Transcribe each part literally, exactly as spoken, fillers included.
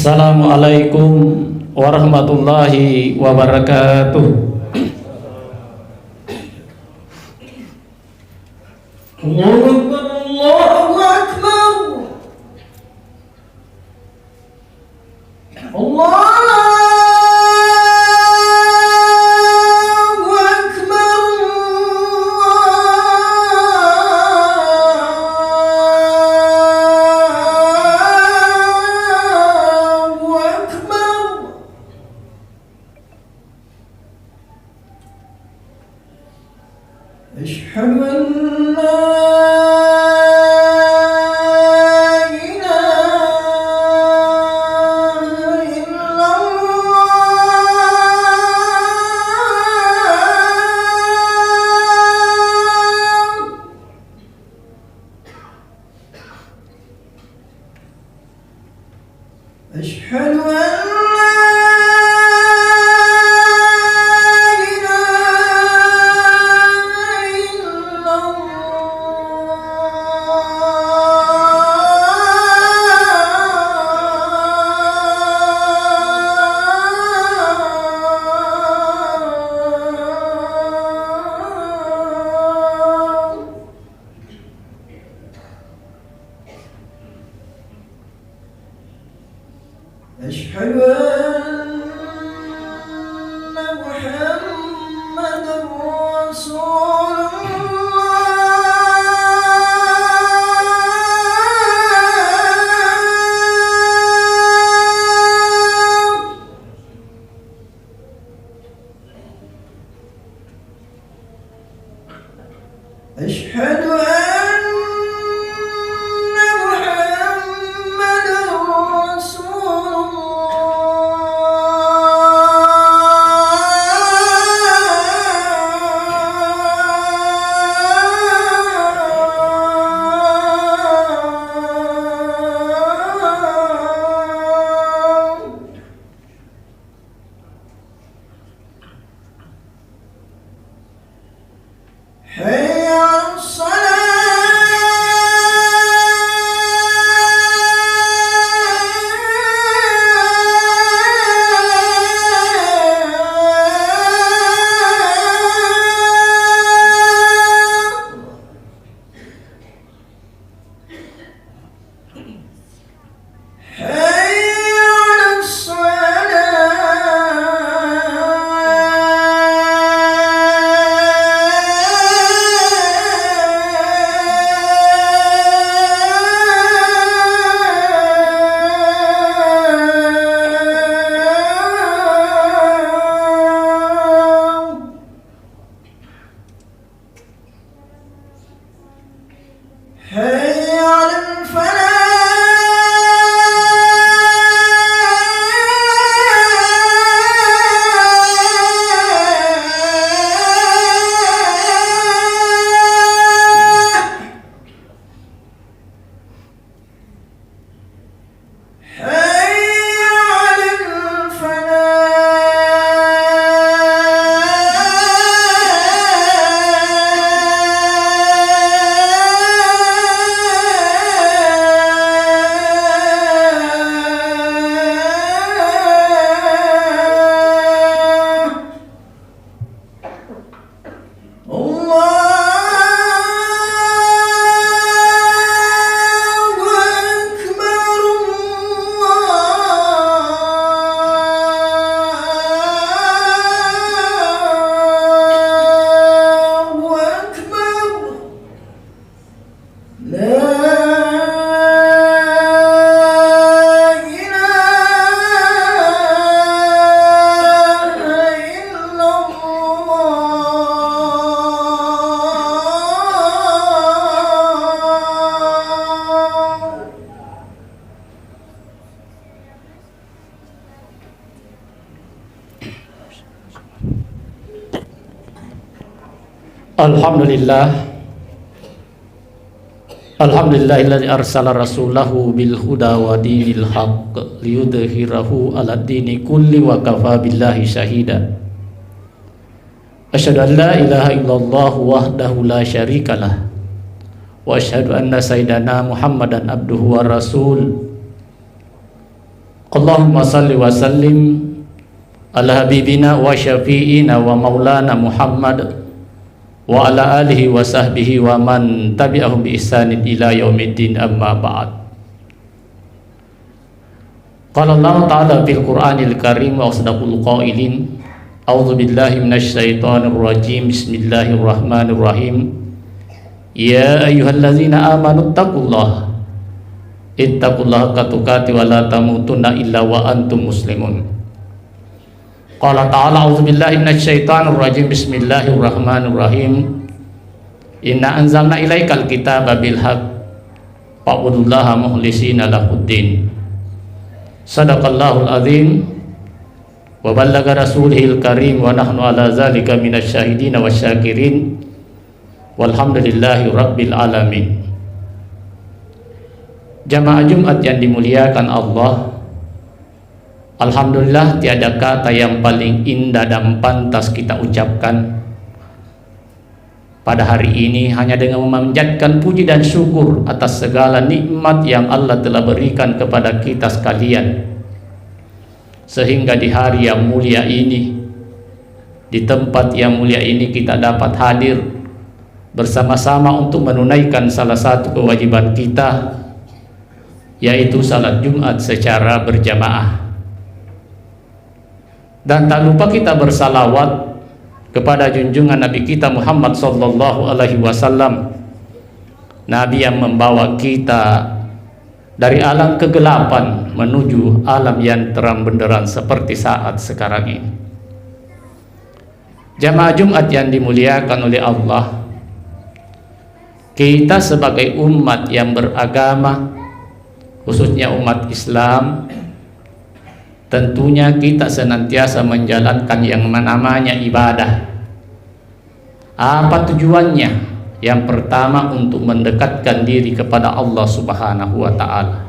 Assalamualaikum warahmatullahi wabarakatuh. Allahu Akbar, Allahu Akbar. Allahu Akbar, Allahu Akbar. أشهد أن لا إله إلا الله. أشهد أن لا إله إلا الله. أشهد أن محمدا رسول الله. أشهد أن محمدا رسول الله. حي على الصلاة. حي على الصلاة. حي على الفلاح. حي على الفلاح. الله أكبر، الله أكبر. لا إله إلا الله. Alhamdulillah. Alhamdulillahilladzi arsala rasulahu bil huda wa dinil haq liyudhhirahu ala dini kulli wa kafa billahi syahida. Asyhadu an la ilaha illallah wahdahu la syarikalah. Wa asyhadu anna sayyidana Muhammadan abduhu wa rasul. Allahumma salli wa sallim ala habibina wa syafi'ina wa maulana Muhammad wa ala alihi wa sahbihi wa man tabi'ahum bi ihsanin ila yaumiddin, amma ba'd. Qala Allah Ta'ala fil Qur'anil Karim wa asdaqul qailin, a'udzu billahi minasy syaithanir rajim. Bismillahirrahmanirrahim. Ya ayyuhalladzina amanu taqullaha, ittaqullaha haqqa tuqatih wa la tamutunna illa wa antum muslimun. Qala ta'ala, a'udzu billahi minasy syaithanir rajim. Bismillahirrahmanirrahim. Inna anzalna ilaikal kitaba bil haqq fa'budullaha mukhlisina lahuddin. Sadaqallahul azim wa ballaga rasulihil karim wa nahnu ala zalika minasy syahidina wasy syakirin. Walhamdulillahi rabbil alamin. Jamaah Jumat yang dimuliakan Allah, alhamdulillah, tiada kata yang paling indah dan pantas kita ucapkan pada hari ini hanya dengan memanjatkan puji dan syukur atas segala nikmat yang Allah telah berikan kepada kita sekalian. Sehingga di hari yang mulia ini, di tempat yang mulia ini, kita dapat hadir bersama-sama untuk menunaikan salah satu kewajiban kita, yaitu salat Jumat secara berjamaah. Dan tak lupa kita bersalawat kepada junjungan Nabi kita Muhammad sallallahu alaihi wasallam, Nabi yang membawa kita dari alam kegelapan menuju alam yang terang benderang seperti saat sekarang ini. Jamaah Jumat yang dimuliakan oleh Allah, kita sebagai umat yang beragama, khususnya umat Islam, tentunya kita senantiasa menjalankan yang namanya ibadah. Apa tujuannya? Yang pertama, untuk mendekatkan diri kepada Allah Subhanahu wa Ta'ala.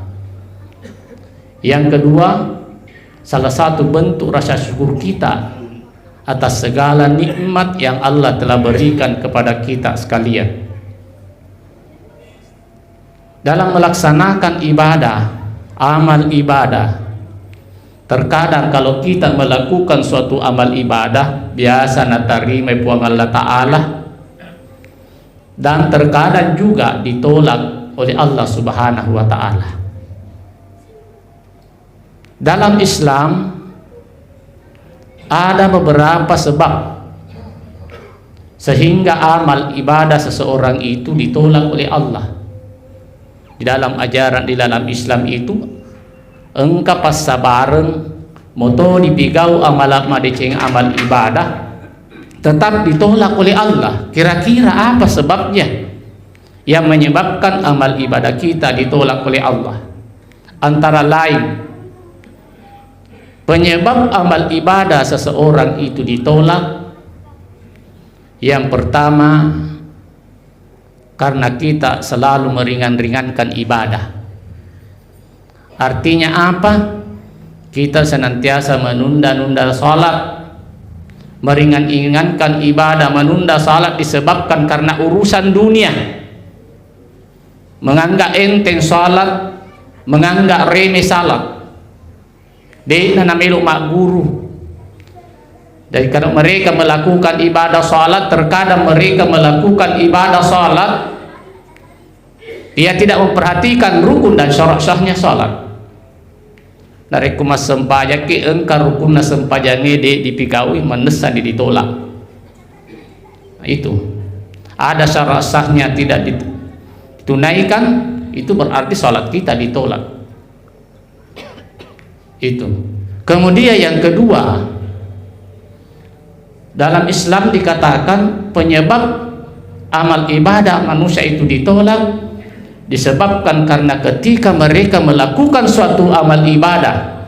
Yang kedua, salah satu bentuk rasa syukur kita atas segala nikmat yang Allah telah berikan kepada kita sekalian. Dalam melaksanakan ibadah, amal ibadah, terkadang kalau kita melakukan suatu amal ibadah, biasa natarimai Puang Allah Ta'ala, dan terkadang juga ditolak oleh Allah Subhanahu wa Ta'ala. Dalam Islam, ada beberapa sebab sehingga amal ibadah seseorang itu ditolak oleh Allah. Di dalam ajaran, di dalam Islam itu, engka passabareng moto dipigau amal madeceng amal ibadah, tetap ditolak oleh Allah. Kira-kira apa sebabnya yang menyebabkan amal ibadah kita ditolak oleh Allah? Antara lain, penyebab amal ibadah seseorang itu ditolak, yang pertama, karena kita selalu meringan-ringankan ibadah. Artinya apa? Kita senantiasa menunda-nunda salat, meringan-ringankan ibadah, menunda salat disebabkan karena urusan dunia. Menganggap enteng salat, menganggap remeh salat. De'na namelo magguru. Jadi, kalau mereka melakukan ibadah salat, terkadang mereka melakukan ibadah salat, dia tidak memperhatikan rukun dan syarat sahnya salat. Narekko massempajangki engka rukunna sempajangnge de dipigaui, mannessa di ditolak. Itu. Ada syarat sahnya tidak ditunaikan, itu berarti salat kita ditolak. Itu. Kemudian yang kedua, dalam Islam dikatakan penyebab amal ibadah manusia itu ditolak disebabkan karena ketika mereka melakukan suatu amal ibadah,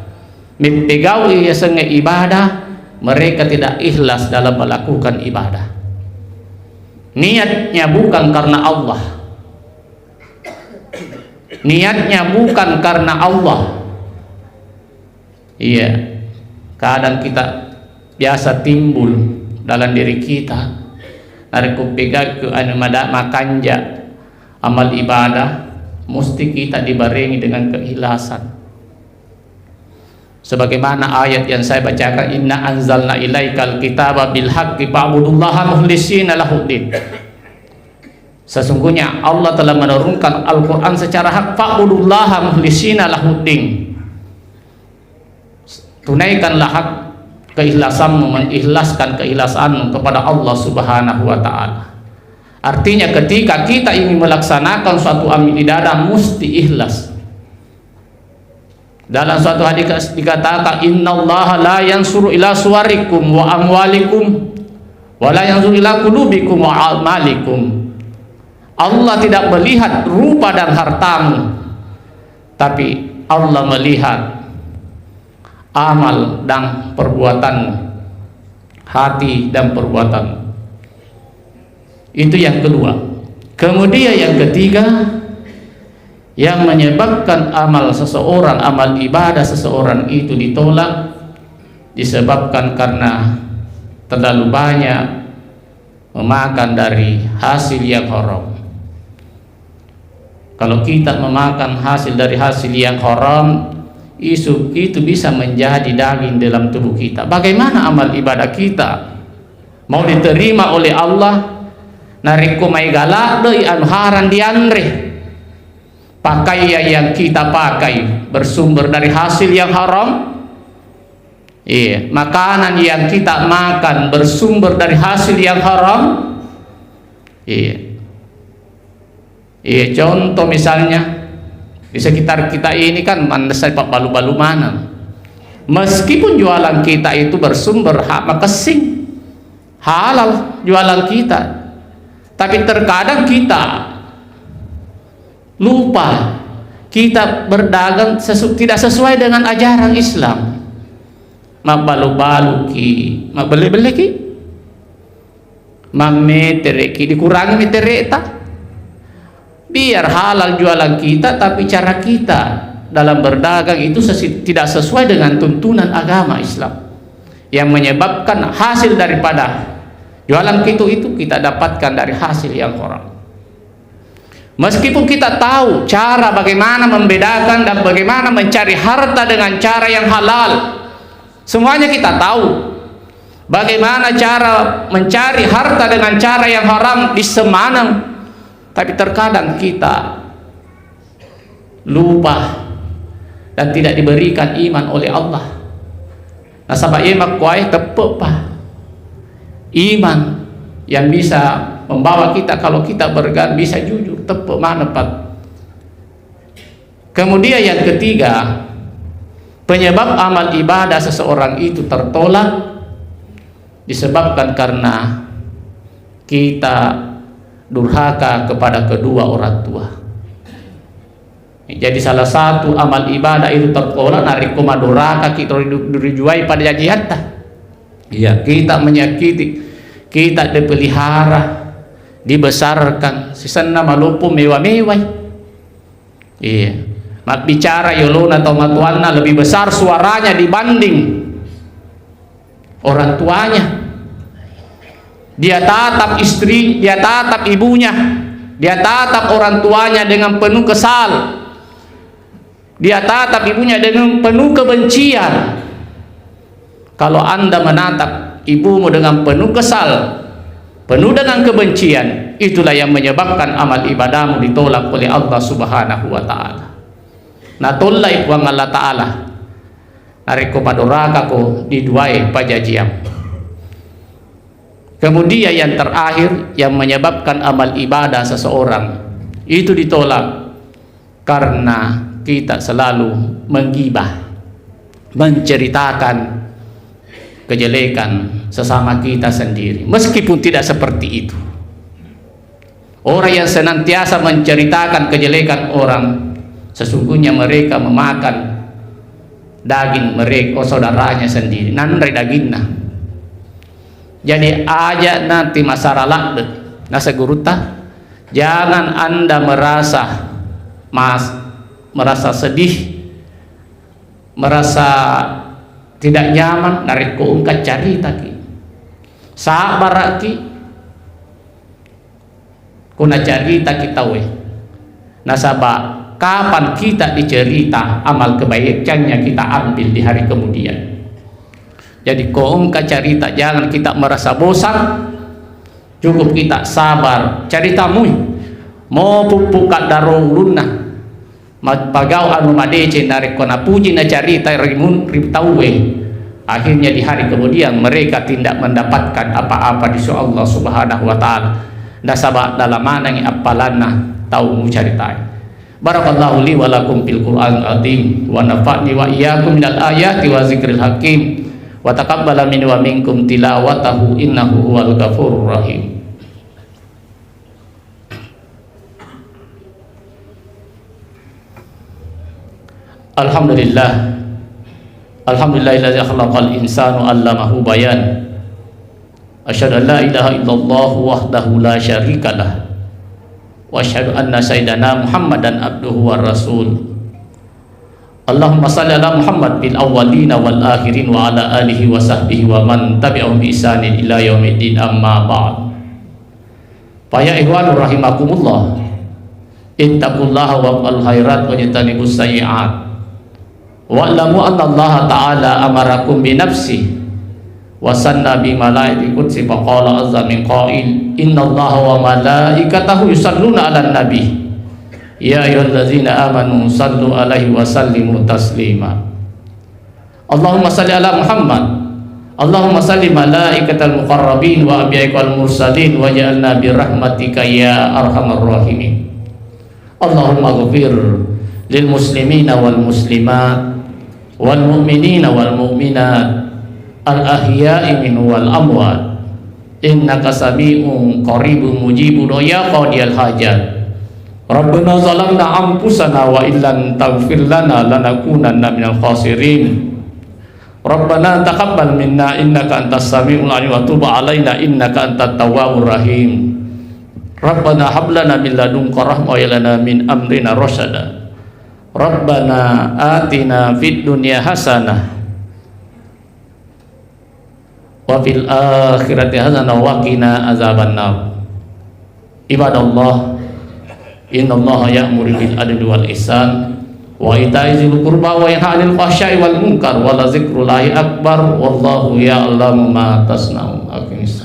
meppegaui yasengnge ibadah, mereka tidak ikhlas dalam melakukan ibadah. Niatnya bukan karena Allah. Niatnya bukan karena Allah. Iya, kadang kita biasa timbul dalam diri kita. Narekko pegaku anu mada-, makanja amal ibadah, mesti kita dibarengi dengan keikhlasan. Sebagaimana ayat yang saya bacakan, "Inna anzalna ilaikal kitaba bil haqqi fa'budullaha mukhlisina lahuddin." Sesungguhnya Allah telah menurunkan Al-Quran secara hak, "Fa'budullaha mukhlisina lahuddin." Tunaikanlah hak keikhlasanmu, mengikhlaskan keikhlasanmu kepada Allah Subhanahu wa Ta'ala. Artinya, ketika kita ingin melaksanakan suatu amal ibadah, mesti ikhlas. Dalam suatu hadis dikatakan, "Innallaha la yansuru ila suwarikum wa amwalikum, wa la yansuru ila qulubikum wa amalikum." Allah tidak melihat rupa dan hartamu, tapi Allah melihat amal dan perbuatanmu, hati dan perbuatanmu. Itu yang kedua. Kemudian yang ketiga, yang menyebabkan amal seseorang, amal ibadah seseorang itu ditolak, disebabkan karena terlalu banyak memakan dari hasil yang haram. Kalau kita memakan hasil dari hasil yang haram, isu-, itu bisa menjadi daging dalam tubuh kita. Bagaimana amal ibadah kita mau diterima oleh Allah? Narekko maega ladde anu haram dianre, pakaian yang kita pakai bersumber dari hasil yang haram, iya, makanan yang kita makan bersumber dari hasil yang haram, iya. Iya, contoh misalnya, di sekitar kita ini kan mandesai pabbalu-balu maneng. Meskipun jualan kita itu bersumber hak makessing, halal jualan kita, tapi terkadang kita lupa, kita berdagang sesu-, tidak sesuai dengan ajaran Islam. Mabbalu-baluki, mabbelle-belleki, mammetereki, dikurangi meterekta. Biar halal jualan kita, tapi cara kita dalam berdagang itu sesi-, tidak sesuai dengan tuntunan agama Islam, yang menyebabkan hasil daripada jualan kita itu kita dapatkan dari hasil yang haram. Meskipun kita tahu cara bagaimana membedakan dan bagaimana mencari harta dengan cara yang halal, semuanya kita tahu. Bagaimana cara mencari harta dengan cara yang haram, bisa maneng. Tapi terkadang kita lupa dan tidak diberikan iman oleh Allah. Nasaba iya makkuae teppe'pa iman yang bisa membawa kita, kalau kita bergan-, bisa jujur, teppe' maneng, Pak. Kemudian yang ketiga, penyebab amal ibadah seseorang itu tertolak disebabkan karena kita durhaka kepada kedua orang tua. Jadi salah satu amal ibadah itu tertolak narekko madurhakaki ri-, rijuai pada jajiatta. Iya, kita menyakiti, kita dipelihara, dibesarkan, sisenna maloppo mewa-mewai. Iya. Mabbicara yolona tomatoanna lebih besar suaranya dibanding orang tuanya. Dia tatap istri, dia tatap ibunya, dia tatap orang tuanya dengan penuh kesal. Dia tatap ibunya dengan penuh kebencian. Kalau Anda menatap ibumu dengan penuh kesal, penuh dengan kebencian, itulah yang menyebabkan amal ibadahmu ditolak oleh Allah Subhanahu wa Ta'ala. Natollai Puang Allah Ta'ala narekko madoraka ko diduai pajajiang. Kemudian yang terakhir, yang menyebabkan amal ibadah seseorang itu ditolak karena kita selalu menggibah, menceritakan kejelekan sesama kita sendiri, meskipun tidak seperti itu. Orang yang senantiasa menceritakan kejelekan orang, sesungguhnya mereka memakan daging mereka, oh, saudaranya sendiri, nanre daginna. Jadi, aja nanti masara ladde, nasa gurutta, jangan Anda merasa mas-, merasa sedih, merasa tidak nyaman narekko engka caritaki. Sabaraki, ko nacaritaki tauwe. Nasaba Kapan kita dicerita amal kebaikannya, kita ambil di hari kemudian. Jadi, ko engka cerita, jangan kita merasa bosan, cukup kita sabar. Cerita mui, mo puppu kaddaro ulunna, ma-, pagau anu madeceng, narekko napuji nacarita ri mun-, ri tauwe, akhirnya di hari kemudian mereka tidak mendapatkan apa-apa di sisi Allah Subhanahu wa Ta'ala. Nasaba dalam manengngi appalanna tau mucaritai. Barakallahu li wa lakum fil Qur'anil azim, wa nafa'ni wa iyyakum minal ayati wa zikril hakim, wa taqabbala minni wa minkum tilawatahu, innahu huwal ghafurur rahim. Alhamdulillah. Alhamdulillahilladzi khalaqal insana 'allamahu bayan. Asyhadu an la ilaha illallah wahdahu la syarika lah. Wa asyhadu anna sayyidana Muhammadan abduhu wa rasul. Allahumma salli ala Muhammad fil awwalina wal akhirin wa ala alihi wa sahbihi wa man tabi'ahum bi ihsanin ila yaumiddin, amma ba'd. Fa ya ikhwanu rahimakumullah, ittaqullaha waf'alul khairat wajtanibus sayyi'at. Wa'lamu annallaha ta'ala amarakum bi nafsihi wa sanna bi malaikati qudsi, faqala azza min qail, innallaha wa malaikatahu yusalluna 'alan nabi, ya ayyuhallazina amanu sallu 'alaihi wa sallimu taslima. Allahumma salli ala Muhammad. Allahumma salli malaikatal muqarrabin wa anbiya'ikal mursalin waj'alna bi rahmatika ya arhamar rahimin. Allahumma ghfir lil muslimina wal muslimat, wal mu'minina wal mu'minat, al ahya'i minhum wal amwat, innaka sami'un qaribun mujibud du'a ya qadiyal hajat. Rabbana zalamna anfusana wa illam taghfir lana lanakunanna minal khasirin. Rabbana taqabbal minna innaka antas samiul alim wa tub alaina innaka antat tawwabur rahim. Rabbana hab lana min ladunka rahmah wa hab lana min amrina rasyada. Rabbana atina fid dunya hasanah wa fil akhirati hasanah wa qina azabannar. Ibadallah, innallaha ya'muru bil adli wal ihsan wa ita'i dzil qurba wa yanha 'anil fahsya'i wal munkar wa la dzikrullahi akbar, wallahu ya'lamu ma tasna'un. Aqimis